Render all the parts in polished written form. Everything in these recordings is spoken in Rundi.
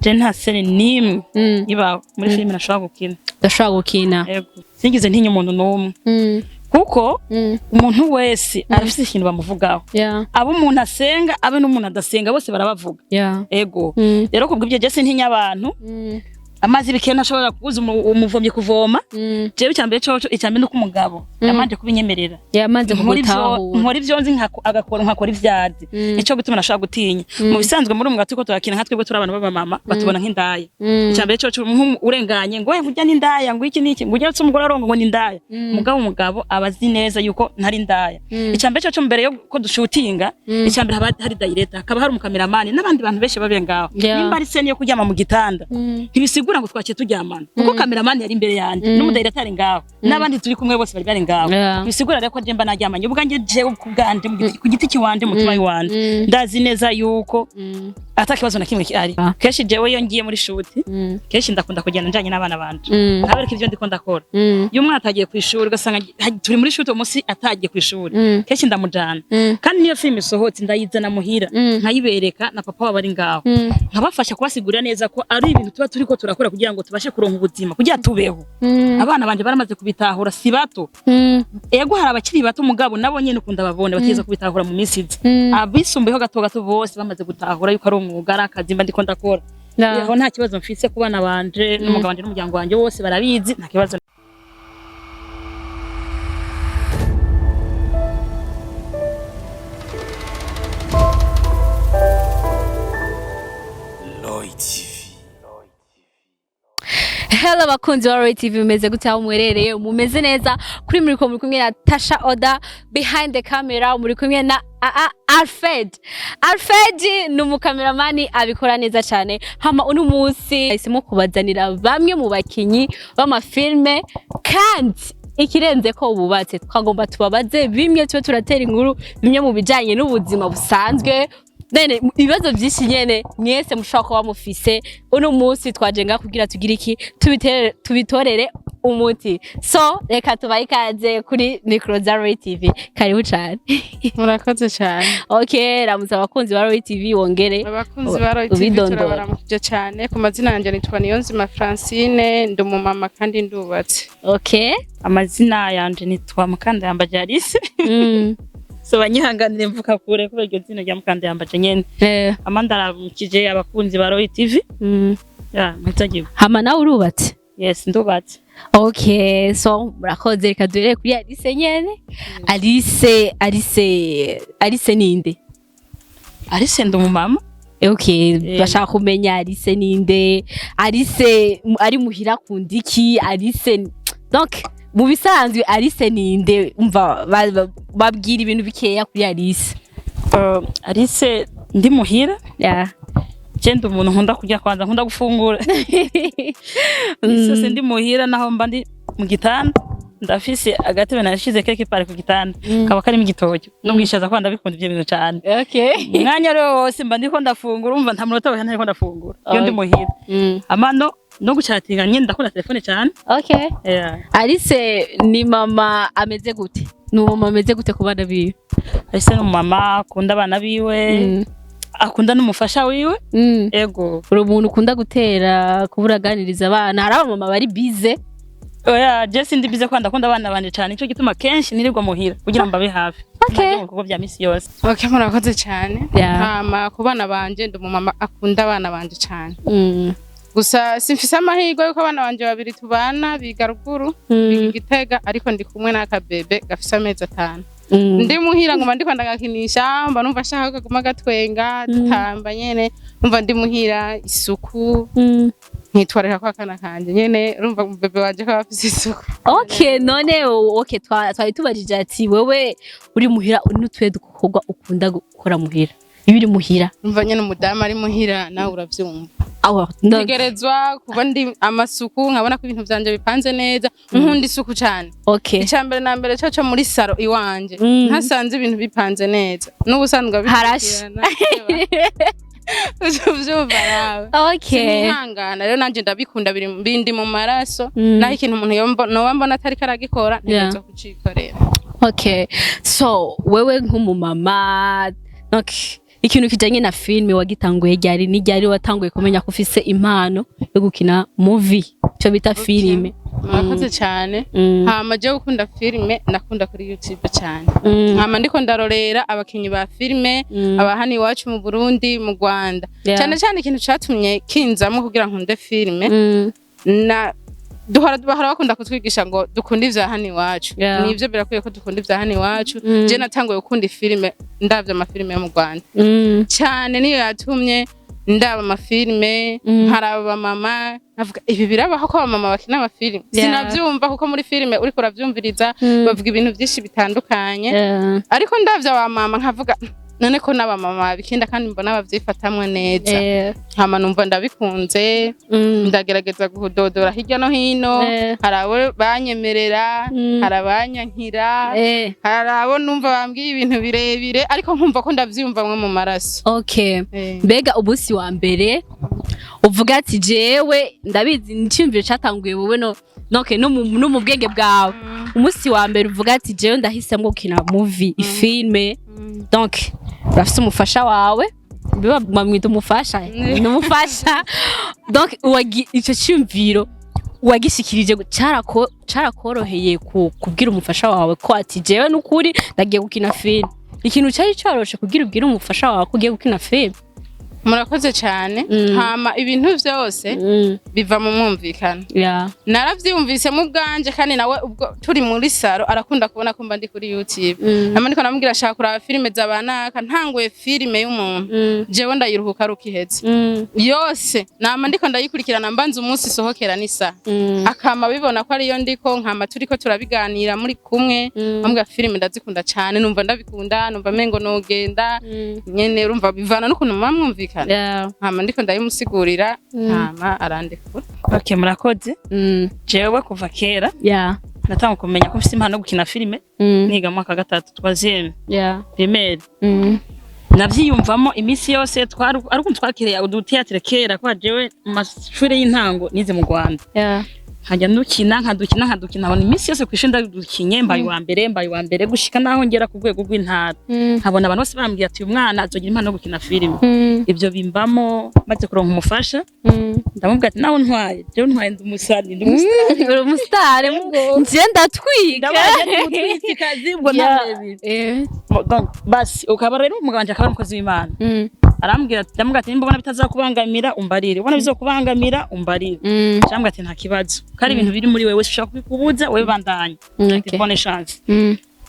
Je nta scène n'imwe ibaho muri filime nashobora gukina. Ndashobora gukina. Yego, singize ntinya umuntu n'umwe, kuko umuntu wese arafise ikintu bamuvugaho, abo umuntu asenga, abe n'umuntu adasenga, bose barabavuga. Ego. Rero kubw'ibyo je sintinya abantu. Amazi bikena ashobora kubuza umuvomyi kuvoma. Jewe icyambere coco, icyambere nuko umugabo yamanje kubinyemerera. Yamaze Nkora ivyo kugutahura. Nkora ivyo nzi, agakora nkakora ivyazi. Nico gituma nashobora gutinya. Mu bisanzwe muri umwuga turiko turakina, nka twebwe turi abantu b'abamama, batubona nk'indaya. Icyambere coco urenganye ngo urya n'indaya, ngo iki n'iki, ngo urya umugore arongo, ngo n'indaya. Mugabo umugabo aba azi neza yuko ntari indaya. Icyambere coco, mbere yo ko dushutinga, icyambere haba hari director, hakaba hari umukameramani n'abandi bantu benshi babe ngaho. Nimba ari scène yo kuryama mu gitanda, ntibisigura ngo twaciye turyamana, kuko kameramani yari imbere yanjye n'umudirector ari ngaho n'abandi turi kumwe bose bari ngaho. Bisigura rero ko je mba naryamanye ubwanjye, jewe ku bwanje, ku giti kiwanje, mutima wanje, ndazi neza yuko ata kibazo na kimwe kihari. Kenshi jewe iyo ngiye muri shoot, kenshi ndakunda kugenda njanye n'abana banje, nkabereka ivyo ndiko ndakora. Iyo umwana atagiye ku ishuri, ugasanga turi muri shoot uwo munsi atagiye ku ishuri, kenshi ndamujana. Kandi niyo filime isohotse, ndayizana muhira, nkayibereka na papa wabo ari ngaho, nkabafasha kubasigurira neza ko ari ibintu tuba turiko turakora kugira ngo tubashe kuronka ubuzima, kugira tubeho. Abana banje baramaze kubitahura, si bato. Ego, hari abakiri bato, mugabo nabo nyene ukunda babone batigeze kubitahura mu minsi iza. Abisumbuyeho gato gato bose bamaze gutahura yuko ari umwuga, ari akazi mba ndiko ndakora. Aho nta kibazo mfise ku bana banje n'umugabo wanje n'umuryango wanje, wose barabizi, nta kibazo. Lloyd TV. Hello bakunzi ba Roy TV, mumeze gute aho muherereye? Mumeze neza? Kuri micro muri kumwe na Tasha Oda, behind the camera muri kumwe na Alfred. Alfred ni umukameramani abikora neza cyane. Hama uno munsi yahisemo kubazanira bamwe mu bakinyi b'amafilme, kandi ikirenze ko bubatse, twagomba tubabaze bimwe, tube turatera inkuru bimwe mu bijanye n'ubuzima busanzwe. Nene ibibazo byinshi nyene mwese mushobora kuba mufise, uno munsi twaje ngaha kugira tugire iki, tubitorere umuti. So reka tubahe ikaze kuri micro za Roy TV. Karibu cane. Murakoze cyane. Okay, ramutse abakunzi ba Roy TV, wongere Abakunzi ba Roy TV, ubidondora. turabaramukije cyane. Ku mazina yanjye nitwa Niyonzima Francine, ndi umumama kandi ndubatse. Okay. Amazina yanje nitwa Mukandayambaje Alice. So banyihanganire mvuka kure kubera iryo zina rya Mukandayambaje nyene. Ama ndaramukije abakunzi ba Roy TV. Ya mpitagiwe. Hama nawe urubatse? Yes, ndubatse. Okay, so murakoze. Reka duhere kuri Alice nyene. Alice, Alice, Alice ninde? Alice ndi umumama. Okay, bashaka kumenya Alice ninde? Alice ari muhira akunda iki? Alice, donc mu bisanzwe Alice ninde? Umva, babwira ibintu bikeya kuri Alice. Alice ndi muhira, je ndi umuntu nkunda kurya, kwanza nkunda gufungura. Isi yose ndi muhira, naho mba ndi mu gitanda, ndafise agatebe nashize quelque part ku gitanda, kaba karimo igitoki n'ubwishaza, kwa ndabikunda ivyo bintu cane. Umwanya rero wose mba ndiko ndafungura, umva nta munota wose ntariko ndafungura iyo ndi muhira. Amano no gucatinga nyene, ndakunda telefone cane. Yeah. Alice ni mama ameze gute? Ni umumama ameze gute ku bana biwe? Alice ni umumama akunda abana biwe, akunda n'umufasha wiwe. Ego. Uri umuntu ukunda gutera kubura aganiriza abana? Hari abamama bari bize. Oya, je sindi bize kwa ndakunda abana banje cane, nico gituma kenshi nirirwa muhira kugira mbabe hafi. Ntajya mu bikorwa vya misi yose. Okay, murakoze cyane. Hama ku bana banje, ndi umumama akunda abana banje cyane. Gusa simfise amahirwe yuko abana banje babiri tubana biga ruguru, biga i Gitega, ariko ndi kumwe n'akabebe gafise amezi 5. Ndi muhira nguma ndiko ndagakinisha, mba numva ashaka ko kaguma gatwenga, dutamba nyene. Numva ndi muhira isuku, nkitwarira kwa kana kanje nyene, urumva bebe wanje ko aba afise isuku. Okay, none okay, twari tubajije ati wewe uri muhira n'utuye dukorwa ukunda gukora muhira iyo uri muhira? Umva nyene, umudamu ari muhira nawe uravyumva. Aho no. Ntegerezwa kuba ndi amasuku, nkabona ko ibintu vyanje bipanze neza. Nkunda isuku cane. Icya mbere na mbere coco, muri salon iwanje ntasanze ibintu bipanze neza n'ubusanzwe Harashe. Uvyumva nawe. Sinihangana rero, nanje ndabikunda, biri bindi mu maraso. Naho ikintu umuntu noba mbona atariko aragikora, ntegerezwa kucikorera. Okay, so wewe nk'umumama, donc Ikintu kijanye na filme wagitanguye ryari? Ni ryari watanguye kumenya ko ufise impano yo gukina movie, ico bita filime? Murakoze cyane. Hama je gukunda filime, nakunda kuri YouTube cyane. Hama ndiko ndarorera abakinyi ba filime aba hano iwacu mu Burundi, mu Rwanda. Cyane cyane ikintu catumye kinzamo kugira nkunde filime, na duhora bahora bakunda kutwigisha ngo dukunde ivya hano iwacu. Nivyo, birakwiye ko dukunda ivya hano iwacu. Je natanguye gukunda ifilime ndavye amafilime yo mu Rwanda cyane. Niyo yatumye ndaba amafilime, nkaraba abamama, nkavuga ibi birabaho ko abamama bakina amafilime. Sinavyumva, kuko muri filime uriko uravyumviriza bavuga ibintu vyinshi bitandukanye. Ariko ndavye abamama nkavuga none ko n'abamama babikinda kandi mbona bavyifatamwo neza. Hama numva ndabikunze, ndagerageza kudodora hirya no hino. Hari abo banyemerera, hari abanyankira, hari abo numva bambwiye ibintu birebire, ariko nkumva ko ndavyiyumvamwo mu maraso. Okay. Mbega umunsi wa mbere uvuga ati jewe ndabizi, niciyumviro catanguye wowe no okay, no mu bwenge bwawe, umunsi wa mbere uvuga ati jewe ndahisemwo gukina movie, ifilme, donc urafise umufasha wawe, biba bamwita umufasha, ni umufasha, donc ico ciyumviro wagishikirije carakoroheye kubwira umufasha wawe ko ati jewe nukuri ndagiye gukina film? Ikintu cari coroshe kugira ubwire umufasha wawe ko ugiye gukina film? Murakoze cyane. Hama ibintu vyose biva mu mwumvikano. Naravyumvisemo ubwanje, kandi nawe ubwo turi muri salon arakunda kubona ko mba ndi kuri YouTube. Hama ndiko namubwira ashaka kuraba filime za banaka, ntanguye filime y'umuntu, jewe ndayiruhuka ari uko iheze yose. Nama ndiko ndayikurikirana, mbanza umunsi isohokera n'isaha, akama bibona ko ariyo ndiko, nkama turiko turabiganira muri kumwe. Ambwira filime ndazikunda cane, numva ndabikunda, numva mengo nogenda nyene. Urumva bivana n'ukuntu muba mwumvikana. Hama ndiko ndabimusigurira, hama arandekura. Okay, murakoze. Jewe kuva kera natanga kumenya ko mfise impano yo gukina filime niga mu mwaka wa gatatu, troisième primaire. Navyiyumvamo iminsi yose. Twari ari ukuntu twakiriye uduthéâtre kera, kwa jewe mu mashure y'intango nize mu Rwanda. Nkajya ndukina, nkadukina, nkadukina, nkabona iminsi yose kw'ishuri ndadukinye mbaye uwa mbere, mbaye uwa mbere, gushika naho ngera ku rwego rw'intara. Nkabona abantu bose bambwira ati uyu mwana azogira impano yo gukina filime. Ibyo bimbamo. Maze kuronka umufasha, ndamubwira ati nawe ntwaye, jewe ntwaye, ndi umusani, ndi umusitari. Uri umusitari, nje ndatwika. Ndabaye ndi umutwitsikazi ubwo, nta birebire. Donc basi ukaba rero umugabo wanje akaba ari umukozi w'Imana. Arambwira ati, ndamubwira ati nimba ubona bitazakubangamira umbarire, ubona bizokubangamira umbarire. Cyangwa ati nta kibazo, ko ari ibintu biri muri wewe ushaka kubikubuza, wewe bandanye. Bonne chance.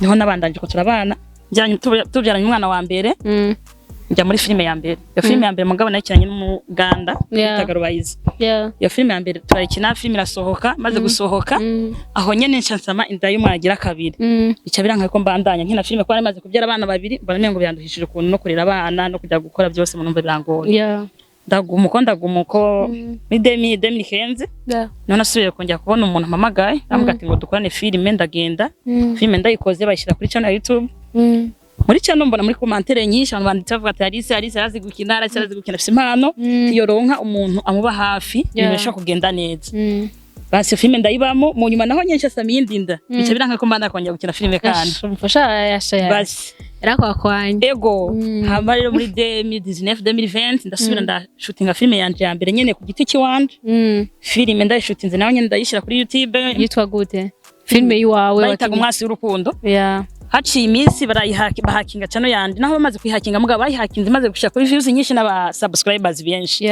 Niho nabandanye ko turabana, tubyaranye umwana wa mbere, njya muri filime ya mbere. Iyo filime ya mbere mugabo nayikinanye n'umuganda bitaga Rubayizi. Iyo filime ya mbere turayikina, filime irasohoka. Maze gusohoka, aho nyene nca nsama inda y'umwana agira kabiri. Bica biranka ko mbandanya nkina filime, kuko nari maze kubyara abana babiri, mbona umengo biranduhishije ukuntu no kurera abana no kujya gukora byose, numva birangoye. Ndaguma uko, ndaguma uko muri 2015 none nasubiye kongera kubona umuntu ampamagaye, arambwira ati ngo dukorane filime. Ndagenda, filime ndayikoze, bayishyira kuri channel ya YouTube. Muri channel mbona muri commentaire nyinshi abantu banditse bavuga ati Alice, Alice arazi gukina, Alice arazi gukina, afise impano, tiyoronka umuntu amuba hafi, ibintu bishobora kugenda neza. Basi filime ndayibamo. Mu nyuma naho nyinshi asama iyindi nda, bica biranka ko mbanda kongera gukina filime kandi. Umufasha yasha Basi yarakwakwanye. Ego. Hama rero muri 2019, 2020 ndasubira ndashutinga filime yanje ya mbere nyene ku giti ciwanje. Filime ndayishutinze nawe nyene, ndayishira kuri YouTube. Yitwa gute filime yiwawe? Bayitaga Wakinye? Umwasi w'urukundo. Haciye iminsi barayihaki, bahakinga channel yanje. Naho bamaze kuyihakinga, mugabo bayihakinze maze gushika kuri views nyinshi n'aba subscribers benshi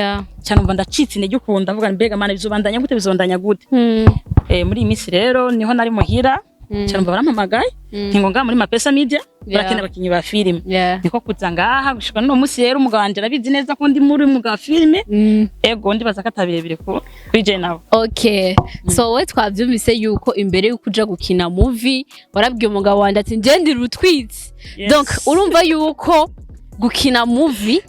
cyane. Umva ndacitse intege ukuntu, ndavuga mbega mana, bizobandanya gute, bizobandanya gute? Muri iyi minsi rero niho nari muhira, cyane umva barampamagaye ntingo ngaha muri Mapesa Media barakina abakinyi ba filime. Niko kuza ngaha gushika n'uno munsi. Rero umugabo wanje arabizi neza ko ndi muri umwuga wa filime. Ego, ndibaza ko atabirebire kuri je nawe. Okay, so we twavyumvise yuko imbere yuko uja gukina movie warabwiye umugabo wanje ati nje ndi rutwitsi. Yes. Donc urumva yuko gukina movie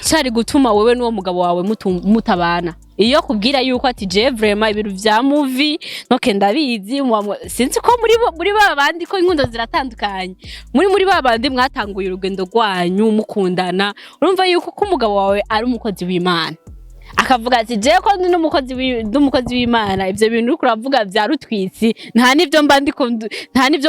cari gutuma wewe n'uwo mugabo wawe mutabana. Iyo kubwira yuko ati je vraiment ibintu vya movie noke ndabizi, sinzi ko muri ba bandi ko inkundo ziratandukanye, muri ba bandi mwatanguye urugendo rwanyu mukundana, urumva yuko ko umugabo wawe ari umukozi w'Imana, akavuga ati je ko ndi n'umukozi w'Imana, ivyo bintu uriko uravuga vya rutwitsi nta nivyo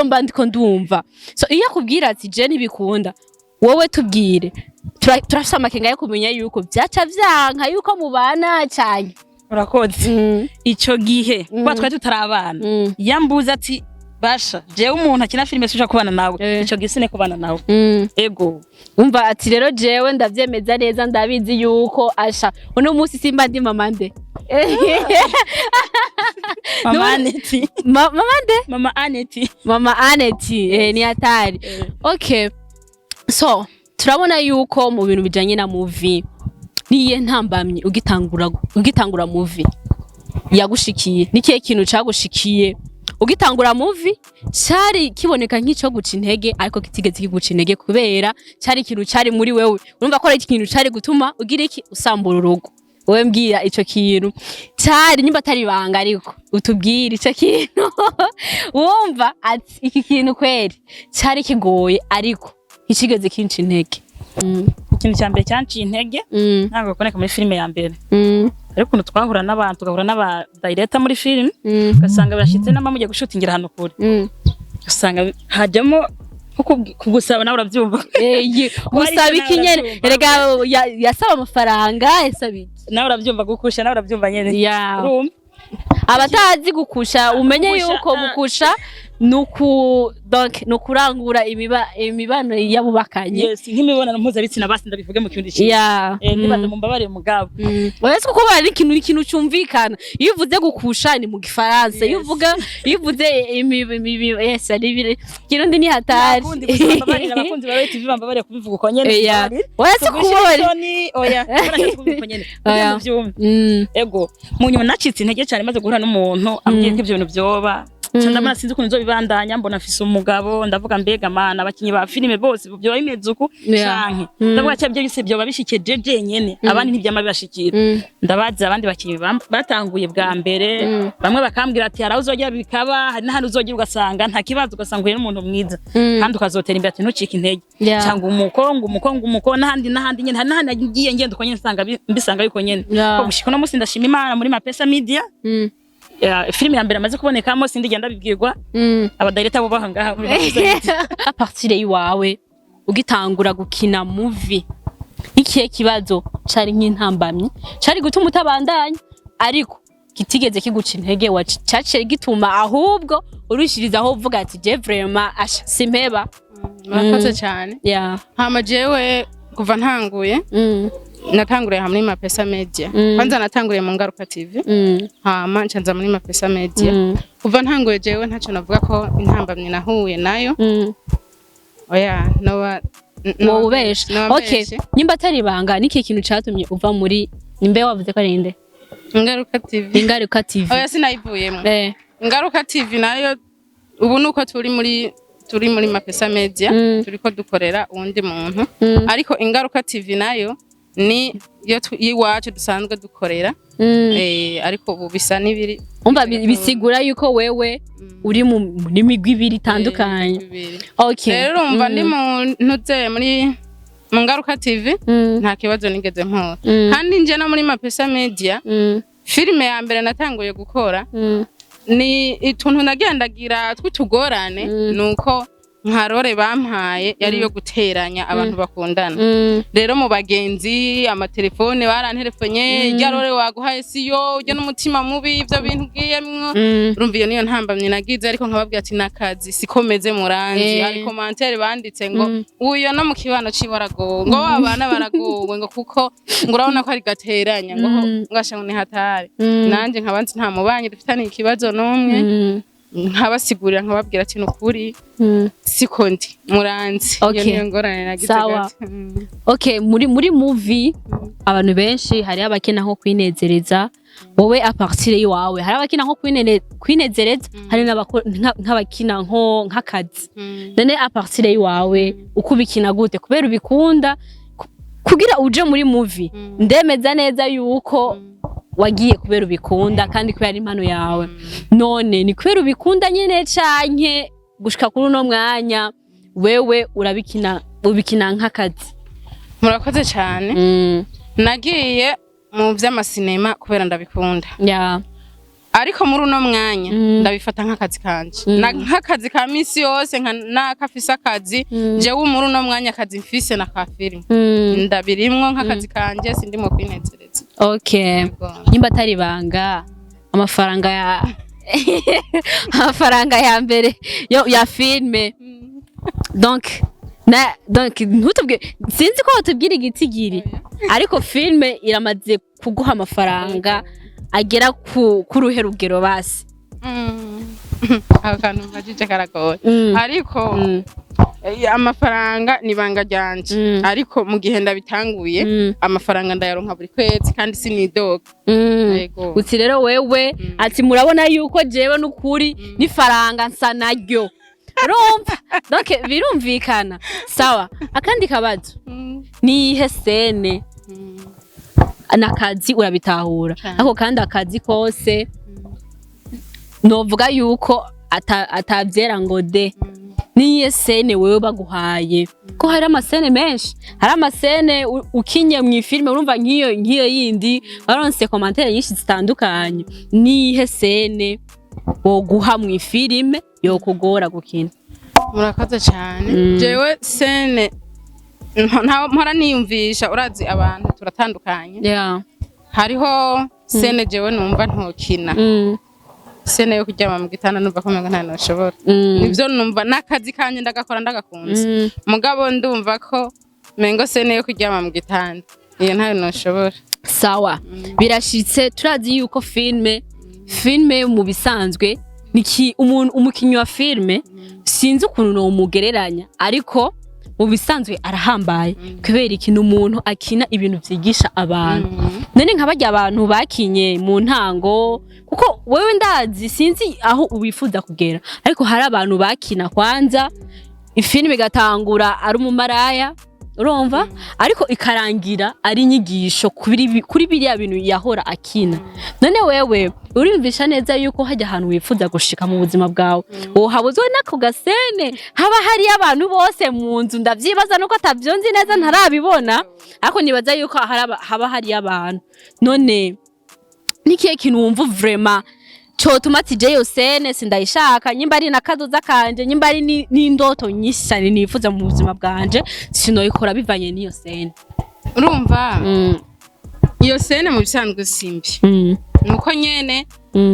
mba ndiko ndumva. So iyo akubwira ati je ntibikunda. Wowe tubwire. Turafise amakenga yo kumenya yuko vyaca vyanka yuko mubana cyane. Urakoze. Ico gihe kuba twari tutarabana, yambuze ati: "Basha, jewe umuntu akina filime sinshaka kubana nawe." Ico gihe sine kubana nawe. Ego. Umva ati: "Rero jewe ndavyemeza neza, ndabizi yuko asha uno munsi simba ndi mama nde." Mama Aneti. Mama nde? Mama Aneti. Mama Aneti, ni hatari. Okay, so turabona yuko mu bintu bijanye na movie, niye ntambamye ugitangura movie yagushikiye? Ni kihe kintu cagushikiye ugitangura movie cari kiboneka nk'ico guca intege, ariko kitigeze kiguca intege kubera cari ikintu cari muri wewe, urumva ko ari ikintu cari gutuma ugira iki, usambura urugo? Wowe mbwira ico kintu cari, nimba atari ibanga, ariko utubwire ico kintu wumva ati iki kintu kweri cari kigoye ariko ntikigeze kinca intege. Ikintu cya mbere cyanciye intege, ntabwo kuboneka muri filime ya mbere, ariko ukuntu twahura n'abantu, tugahura n'aba director muri filime, ugasanga birashyitse n'ama mugiye gushutingira ahantu kure, ugasanga hajyamo nko kugusaba, nawe urabyumva. Gusaba iki nyene? Urabyumva. Erega yasaba amafaranga, yasaba iki? Nawe urabyumva, gukusha, nawe urabyumva nyene. Urumva? Abatazi gukusha, umenye Gukusha, yuko gukusha nuku donc nukurangura imibano y'abubakanye. Yes, nk'imibonano mpuzabitsina, basi ndabivuge mu kirundi cyiza. Ndibaza mumbabarire mugabo. Uretse kuko bari ikintu cyumvikana. Iyo uvuze gukusha ni mu gifaransa, iyo uvuga, iyo uvuze yes, ari kirundi ni hatari. Abakundi gusa bambabarira, abakunzi ba Royal TV bambabarire kubivuga uko nyene. Mumbabarire. Uretse Tugushire kubabarira. isoni, oya, barashatse kubivuga uko nyene kugira ngo uvyumve. Ego, mu nyuma nacitse intege cyane maze guhura n'umuntu ambwiye ko ivyo bintu vyoba. Ca ndabona sinzi ukuntu nzobibandanya, mbona afise umugabo, ndavuga: "Mbega mana, abakinyi ba filime bose vyoba bimeze uku?" Canke ndavuga cya byo byose vyoba bishikiye je jenyene, abandi ntivyama bibashikira. Ndabaza abandi bakinyi batanguye bwa mbere, bamwe bakambwira ati: "Hari aho uzogera bikaba, hari n'ahandi uzogera ugasanga nta kibazo, ugasanga uhuye n'umuntu mwiza kandi ukazotera imbere", ati: "Ntucike intege." Cyangwa umuko ngo umuko ngo umuko n'ahandi n'ahandi nyene, hari n'ahandi nagiye ngenda uko nyene, nsanga mbisanga yuko nyene. Ko gushika uno munsi ndashima Imana muri Mapesa Media. Ya, filime ya mbere amaze kubonekamo sindigenda ndabibwirwa, aba director bo baha ngaha muri Mapesa Media. À partir iwawe ugitangura gukina movie, ikihe kibazo cari nk'intambamyi cari gutuma utabandanya ariko kitigeze kiguca intege, caciye gituma ahubwo urushirizaho uvuga ati: "Je vraiment asha simpeba"? Murakoze cyane. Hama jewe kuva ntanguye, natanguriye hamwe muri Mapesa Media. Kwanza natanguriye mu Ngaruka TV, hama nca nza muri Mapesa Media. Kuva ntanguye jewe ntacyo navuga ko intambamyi nahuye nayo. Oya, noba Wowe ubesha. noba Okay. mbeshe. Nimba atari ibanga, n'ikihe kintu catumye uva muri, nimbe wavuze ko ari inde? Ingaruka TV. Ingaruka TV. Oya, sinayivuyemo. Ingaruka TV nayo ubu nuko turi muri Mapesa Media, turiko dukorera uwundi muntu, ariko Ingaruka TV nayo ni yo y'iwacu dusanzwe dukorera. Ariko ubu bisa n'ibiri Umva, bisigura yuko wewe uri mu n'imigwi ibiri itandukanye. Bibiri. Okay. Rero urumva ndi mu ntuze muri mu Ngaruka TV, nta kibazo nigeze mpura. Kandi nje no muri Mapesa Media, filime ya mbere natanguye gukora, ni utuntu nagendagira tw'utugorane, nuko nka role bampaye yari yo guteranya abantu bakundana. Rero mu bagenzi, amatelefone baranterefonye: "Irya role waguhaye siyo, ujya n'umutima mubi ivyo bintu ugiyemwo." Urumva iyo niyo ntambamye nagize, ariko nkababwira ati nakazi sikomeze muranzi. Hari commentaire banditse ngo uyo no mu kibano ciwe aragowe, ngo abana baragowe, ngo kuko ngo urabona ko ari gateranya, ngo ngasha ngo ni hatari. Nanje nkaba nzi nta mubanyi dufitaniye ikibazo n'umwe, nkabasigurira, nkababwira ati nukuri siko ndi muranzi. Iyo niyo ngorane nagize Sawa. gato. Okay, muri movie abantu benshi, hari abakina nko kwinezereza. Wowe à partir iwawe, hari abakina nko kwinezereza, hari nk'abakina nko nk'akazi. None à partir iwawe uko ubikina gute? Kubera ubikunda, kugira uje muri movie, ndemeza neza yuko wagiye kubera ubikunda kandi kubera ari impano yawe. None ni kubera ubikunda nyene, canke gushika kuri uno mwanya wewe urabikina, ubikina nk'akazi? Murakoze cyane. Nagiye mu vy'amasinema kubera ndabikunda. Ariko muri uno mwanya ndabifata nk'akazi kanje, nk'akazi ka misi yose, nka nakafise akazi. Jewe muri uno mwanya akazi mfise na ka filime, ndabirimwo nk'akazi kanje, sindimo kwinezereza. Okay. Yego. Nimba atari ibanga, amafaranga ya mbere yo ya filme, donc na donc ntutubwe, sinzi ko watubwira igitigiri, ariko filme iramaze kuguha amafaranga agera ku ruhe rugero basi? Ako kantu mbajije karagoye, ariko amafaranga ni ibanga ryanje. Ariko mu gihe ndabitanguye, amafaranga ndayaronka buri kwezi kandi sinidoga. Yego. Uti rero wewe, ati murabona yuko jewe n'ukuri n'ifaranga nsa naryo, urumva? Donc birumvikana. Sawa, akandi kabazo: niyihe scène, n'akazi urabitahura, Cane. ariko kandi akazi kose novuga yuko atavyera ngo de, niyihe scène wewe baguhaye, ko hari ama scènes menshi, hari ama scènes ukinye mu ifilme, urumva nk'iyo yindi waronse commentaires nyinshi zitandukanye, niyihe scène woguha mu ifilme yokugora gukina? Murakoze cyane. Jewe scène mpora niyumvisha, urazi abantu turatandukanye. Hariho scène jewe numva ntokina, scène yo kuryama mu gitanda, numva ko umengo nta noshobora. Nivyo numva n'akazi kanje ndagakora ndagakunze, mugabo ndumva ko mengo scène yo kuryama mu gitanda iyo ntayo noshobora. Sawa, birashitse. Turazi yuko filme mu bisanzwe niki umuntu, umukinyi wa filme, sinzi ukuntu nomugereranya, ariko mu bisanzwe arahambaye kubera ikintu umuntu akina ibintu vyigisha abantu. None nka barya abantu bakinye mu ntango, kuko wewe ndazi, sinzi aho wifuza kugera, ariko hari abantu bakina kwanza ifilime igatangura ari umumaraya, urumva, ariko ikarangira ari inyigisho kuri biriya bintu yahora akina. None wewe uriyumvisha neza yuko hajya ahantu wifuza gushika mu buzima bwawe wohabuzwe n'ako ga scène haba hariyo abantu bose mu nzu? Ndavyibaza nuko atavyonzi neza, ntarabibona, ariko nibaza yuko haba hariyo abantu. None nikihe kintu wumva vraiment cotuma ati jeyo scène sindayishaka, nyimba ari na kazoza kanje, nyimba ari n'indoto nyinshi cyane nifuza mu buzima bwanje, sinoyikora bivanye n'iyo scène? Urumva, iyo scène mu bisanzwe simbi, nuko nyene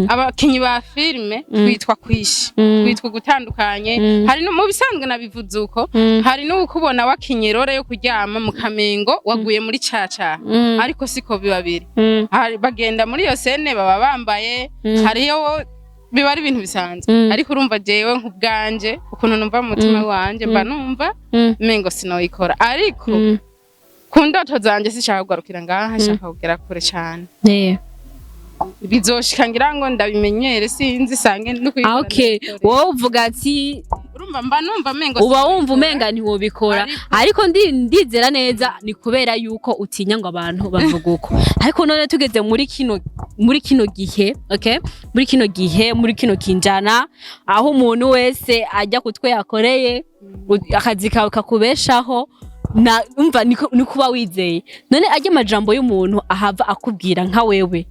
abakinyi ba filime twitwa kwishi, twitwa gutandukanye. Hari no mu bisanzwe nabivuze uko, hari n'ukubona wakinye rôle yo kuryama mu kamengo waguye muri caca, ariko siko biba biri. Hari bagenda muri iyo scène baba bambaye, hariyo biba ari ibintu bisanzwe. Ariko urumva jewe nk'ubwanje ukuntu numva mu mutima wanje, mba numva mengo sinoyikora, ariko ku ndoto zanje sinshaka kugarukira ngaha, nshaka kugera kure cane. Bizoshika ngira ngo ndabimenyere, sinzi, sange no Ah, okay, wowe uvuga ati urumva mba numva mengo uba wumva sinobikora. umenga ntiwobikora, Ariko ariko ndizera neza ni kubera yuko utinya ngo abantu bavuga uko. Ariko none tugeze muri kino gihe, okay, muri kino gihe, muri kino kinjana, aho umuntu wese ajya kutwe yakoreye, akazi kawe kakubeshaho, na umva niko kuba wizeye, none ajya amajambo y'umuntu ahava akubwira nka wewe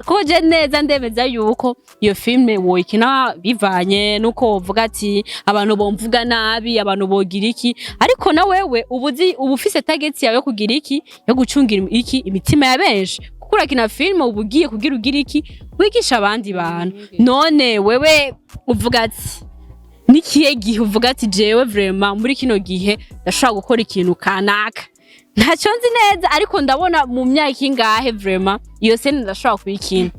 ko je neza ndemeza yuko iyo filme woyikina bivanye nuko wovuga ati abantu bomvuga nabi, abantu bogira iki, ariko na wewe uba uzi uba ufise target yawe yo kugira iki, yo gucungira iki imitima ya benshi, kuko urakina filme uba ugiye kugira ugira iki, wigisha abandi bantu. None wewe uvuga ati nikihe gihe uvuga ati jewe vraiment muri kino gihe ndashobora gukora ikintu kanaka, ntacyo nzi neza, ariko ndabona mu myaka ingahe vraiment iyo scène ndashobora kuyikina?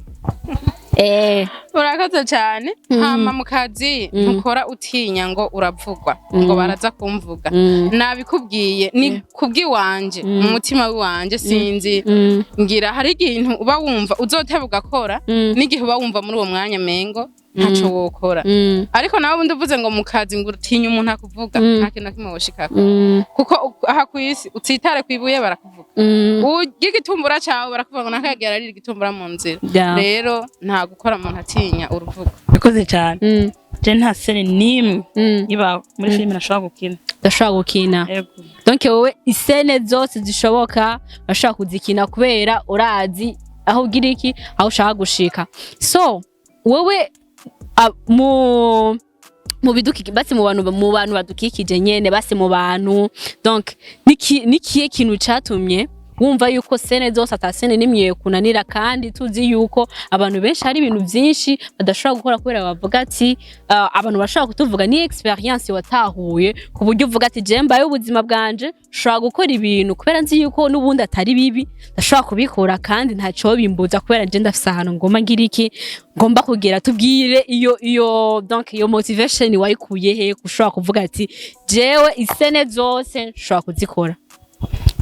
Urakoze cyane. Hama mu kazi ntukora utinya ngo uravugwa, ngo baraza kumvuga. Nabikubwiye, ni kubw'iwanje, mu mutima w'iwanje, sinzi, ngira hari ikintu uba wumva uzoteba ugakora, n'igihe uba wumva muri uwo mwanya mengo ntaco wokora. Ariko nawe ubundi uvuze ngo mu kazi ngo utinya umuntu akuvuga, nta kintu na kimwe woshikako, kuko aha kw'isi utsitare kwibuye barakuvuga, urya igitumbura cawe barakuvuga ngo nakayagira arira igitumbura mu nzira. Rero nta gukora umuntu atinya uruvugo. Bikoze cyane. Je nta scène n'imwe ibaho muri filime nashobora gukina. Ndashobora gukina. Yego. Donc wowe i scènes zose zishoboka urashobora kuzikina kubera urazi Aho ugira iki, aho ushaka gushika. So wewe mu bidukikije, basi mu bantu badukikije nyene, basi mu bantu, donc nikiye kintu catumye wumva yuko scène zose ata scène nimwe kunanira, kandi tuzi yuko abantu benshi hari ibintu byinshi badashobora gukora kubera bavuga ati abantu bashobora kutuvuga? Ni expérience watahuye ku buryo uvuga ati: "Je mbaye ubuzima bwanje, nshobora gukora ibintu kubera nzi yuko n'ubundi atari bibi, ndashobora kubikora kandi ntaco bimbuza kubera je ndafise ahantu ngomba ngira iki, ngomba kugera"? Tubwire iyo donc iyo motivation wayikuye he, ushobora kuvuga ati: "Jewe i scène zose nshobora kuzikora"?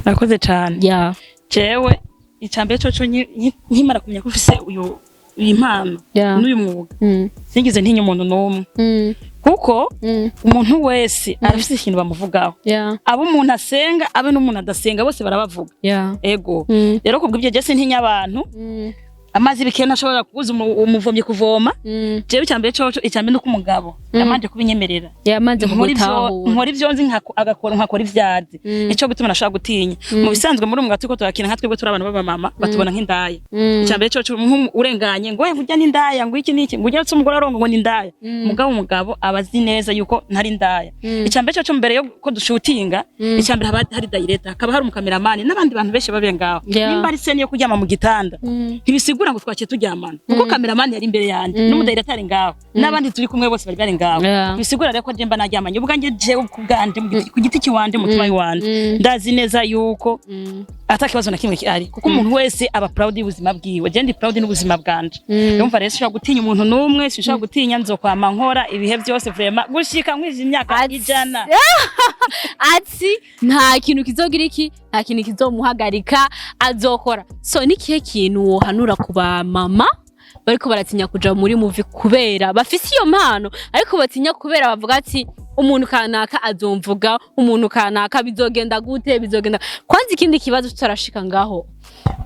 Murakoze cane. Jewe icambere coco, nkimara kumenya ko ufise uyu iyi mpano n'uyu mwuga, sinigeze ntinya umuntu n'umwe, kuko umuntu wese arafise ikintu bamuvugaho, abo umuntu asenga, abe n'umuntu adasenga, bose barabavuga. Ego. Rero kubw'ibyo, je sintinya abantu. Amazi bikene ashobora kubuza umuvomyi kuvoma. Jewe icambere coco, icambere nuko umugabo yamanje kubinyemerera. Yamaze Nkora ivyo kugutahura. Nkora ivyo nzi, agakora nkakora ivyazi. Nico gituma nashobora gutinya. Mu bisanzwe muri umwuga turiko turakina, nka twebwe turi abantu b'abamama, batubona nk'indaya. Icambere coco, urenganye ngo: "Urya n'indaya," ngo iki n'iki, ngo urya umugore arongo, ngo n'indaya. Mugabo umugabo aba azi neza yuko ntari indaya. Icambere coco, mbere yo ko dushutinga, icambere haba hari director, hakaba hari umukameramani n'abandi bantu benshi babe ngaho. Nimba ari scène yo kuryama mu gitanda, ntibisigura ngo twaciye turyamana, kuko kameramani yari imbere yanje, n'umudirector ari ngaho, n'abandi turi kumwe bose bari ngaho. Bisigura rero ko je mba naryamanye ubwanjye? Jewe ku bwanje, ku giti kiwanje, mutima wanje, ndazi neza yuko ata kibazo na kimwe kihari, kuko umuntu wese aba proud y'ubuzima bwiwe. Je ndi proud n'ubuzima bwanje. Ndumva rero sinshobora gutinya umuntu n'umwe, sinshobora gutinya. Nzokwama nkora ibihe byose, vraiment, gushika nkwije imyaka 100. Ati nta kintu kizogira iki, nta kintu kizomuhagarika, azokora. So nikihe kintu wohanura ku ba mama bariko baratinya kuja muri movie kubera bafise iyo mpano, ariko batinya kubera bavuga ati: "Umuntu kanaka azomvuga, umuntu kanaka bizogenda gute, bizogenda"? Kwanza ikindi kibazo tutarashika ngaho,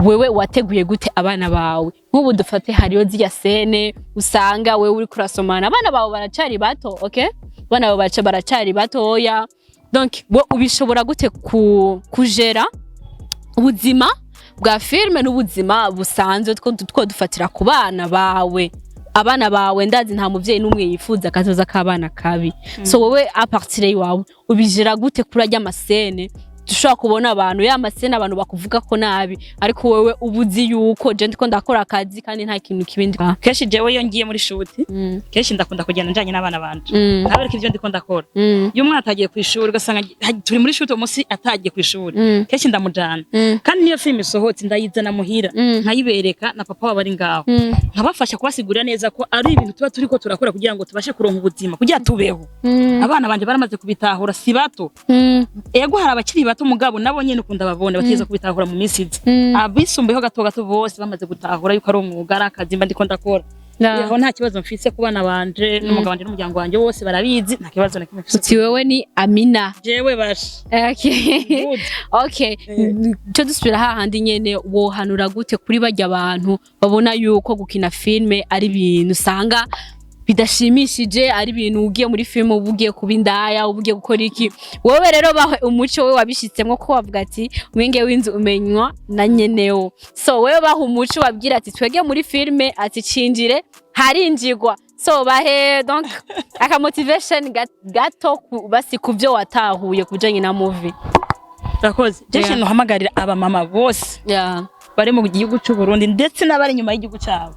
wewe wateguye gute abana bawe? Nk'ubu dufate hariyo zirya scène usanga wewe uriko urasomana, abana bawe baracari bato, okay, abana bawe baracari batoya. Donc wo ubishobora gute kujera ubuzima bwa filime n'ubuzima busanzwe two dufatira ku bana bawe? Abana bawe, ndazi nta muvyeyi n'umwe yifuza akazoza k'abana kabi. So wowe, à partir iwawe, ubijera gute kuri arya ma scène dushobora kubona abantu, ya ma scène abantu bakuvuga ko nabi, ariko wewe uba uzi yuko je ndiko ndakora akazi kandi nta kintu kibindi? Kenshi jewe iyo ngiye muri shoot, kenshi ndakunda kugenda njanye n'abana banje, nkabereka ivyo ndiko ndakora. Iyo umwana atagiye ku ishuri, ugasanga turi muri shoot uwo munsi atagiye ku ishuri, kenshi ndamujana. Kandi niyo filime isohotse, ndayizana muhira, nkayibereka na papa wabo ari ngaho, nkabafasha kubasigurira neza ko ari ibintu tuba turiko turakora kugira ngo tubashe kuronka ubuzima, kugira tubeho. Abana banje baramaze kubitahura, si bato. Ego, hari abakiri bato, mugabo nabo nyene ukunda babona batigeze kubitahura mu minsi iza. Abisumbuyeho gato gato bose bamaze gutahura yuko ari umwuga, ari akazi mba ndiko ndakora. Aho nta kibazo mfise ku bana banje n'umugabo wanje n'umuryango wanje, wose barabizi, nta kibazo na kimwe mfise. Uti wewe ni Amina. Jewe basha. Okay. Good. Okay, cyo dusubira hahandi nyene, wohanura gute kuri barya abantu babona yuko gukina filme ari ibintu usanga bidashimishije, ari ibintu ugiye muri filme uba ugiye kuba indaya, uba ugiye gukora iki? Wowe rero bahe umuco, wowe wabishitsemo, ko wavuga ati umwenge w'inzu umenywa na nyenewo. So wewe baha umuco, babwira ati: "Twege muri filme, ati cinjire harinjigwa." So bahe donc aka motivation gato basi ku byo watahuye ku bijanye na movie. Urakoze. Je ikintu uhamagarira abamama bose bari mu gihugu cy'u Burundi, ndetse n'abari inyuma y'igihugu cyabo,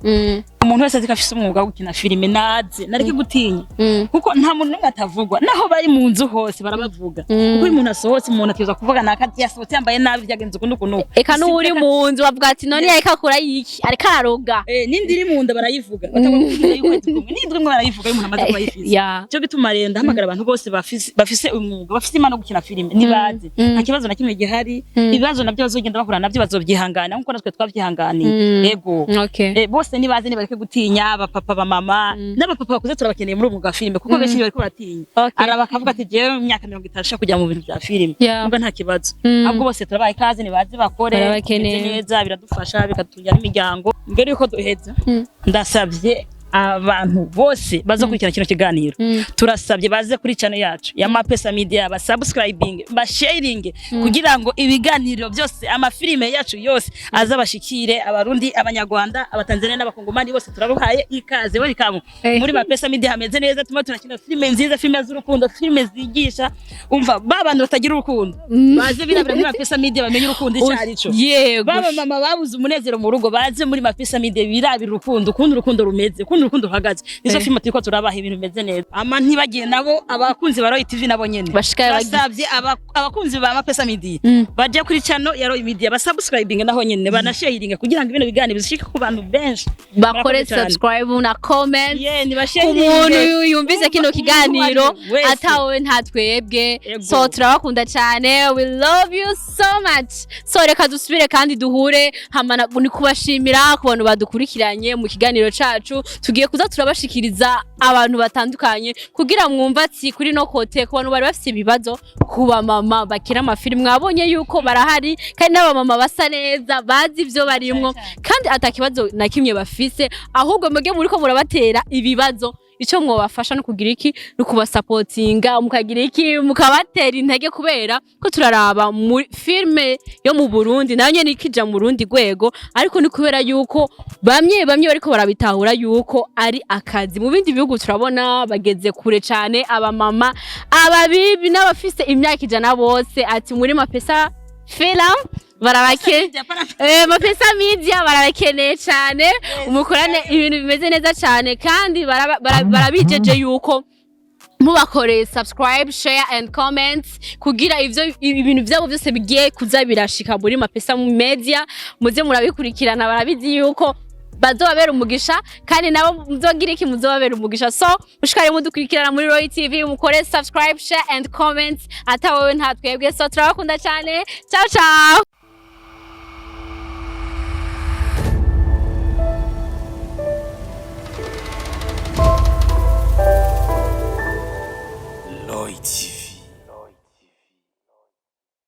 umuntu wese azi ko afise umwuga wo gukina filime, naze nareke gutinya, kuko nta muntu n'umwe atavugwa. Naho bari mu nzu hose barabavuga, kuko iyo umuntu asohotse, umuntu akiza kuvuga naka yasohotse yambaye nabi, byagenze uku n'uku n'uku. Eka n'uri mu nzu bavuga ati: "None yariko akora iki, ariko araroga." N'indi iri mu nda barayivuga, batangwa kuvuga y'ukwezi kumwe n'indwi imwe barayivuga iyo umuntu amaze kuba ayifise. Cyo gituma rero ndahamagara abantu bose bafise umwuga, bafise impano yo gukina filime, nibaze, nta kibazo na kimwe gihari. Ibibazo nabyo bazogenda bahura nabyo, bazobyihangana nkuko natwe twavyihanganiye. Ego. Bose nibaze, nibareke gutinya. Abapapa, abamama n'abapapa bakuze turabakeneye muri uwo mwuga wa filime, kuko benshi bariko baratinya. Araba akavuga ati: "Jewe mu myaka 50 nshaka kujya mu bintu bya filime." Ubwo nta kibazo. Ahubwo bose turabaha ikaze, nibaze bakore. Barabakeneye. Bimeze neza, biradufasha, bikatungira n'imiryango. Mbere yuko duheza, ndasabye Abantu bose bazokurikirana kino kiganiro, turasabye baze kuri channel yacu ya Mapesa Media, ba subscribing, ba sharing, kugira ngo ibiganiro byose, amafilime yacu yose azabashikire. Abarundi, Abanyarwanda, Abatanzania n'Abakongomani bose turabahaye ikaze, welcome. Muri Mapesa Media hameze neza, tuma turakina filime nziza, filime z'urukundo, filime zigisha. Umva, ba bantu batagira urukundo baze birabira muri Mapesa Media, bamenye urukundo icyo ari cyo. Baba mama babuze umunezero mu rugo, baze muri Mapesa Media birabira urukundo, ukundi urukundo rumeze, ukundi urukundo ruhagaze. Nizo filime turiko turabaha, ibintu bimeze neza. Ama ntibagiye nabo abakunzi ba Roy TV nabo nyene. Bashikaye Basavye abakunzi ba Mapesa Media baje kuri channel ya Roy Media, basubscribing naho nyene, banasharinga kugira ngo ibintu biganiro bishike ku bantu benshi. Bakore Murakoze cyane. subscribe na comment. Yeah, Ku nibasharinge. muntu yumvise kino kiganiro, Wese. atawe nta twebwe. Ego. So turabakunda cyane, we love you so much. So reka dusubire kandi duhure. Hamana ni kubashimira ku bantu badukurikiranye mu kiganiro cacu. Tugiye kuza turabashikiriza abantu batandukanye kugira mwumva ati kuri no côté, ku bantu bari bafite ibibazo ku bamama bakina amafilimi, mwabonye yuko barahari, kandi n'abamama basa neza, bazi ivyo barimwo, kandi atakibazo na kimwe bafise. Ahubwo mwebwe muriko murabatera ibibazo, ico mwobafasha no kugira iki? No kubasapotinga, mukagira iki? Mukabatera intege, kubera ko turaraba muri filme yo mu Burundi nayo nyene ikija mu rundi rwego, ariko ni kubera yuko bamwe bamwe bariko barabitahura yuko ari akazi. Mu bindi bihugu turabona bageze kure cane, abamama, ababibi n'abafise imyaka 100 bose ati muri Mapesa Film barabake Mapesa Media barabakeneye cyane, mukorane ibintu bimeze neza cyane, kandi barabijeje yuko mubakoreye subscribe, share and comment, kugira ivyo ibintu vyabo byose bigiye kuza birashika muri Mapesa Media muze murabikurikirana. Barabizi yuko bazobabera umugisha, kandi nabo muzogira iki? Muzobabera umugisha. So mushikare mudukurikirana muri Roy TV, mukore subscribe, share and comment. Ata wowe nta twebwe. So turabakunda cyane, ciao ciao.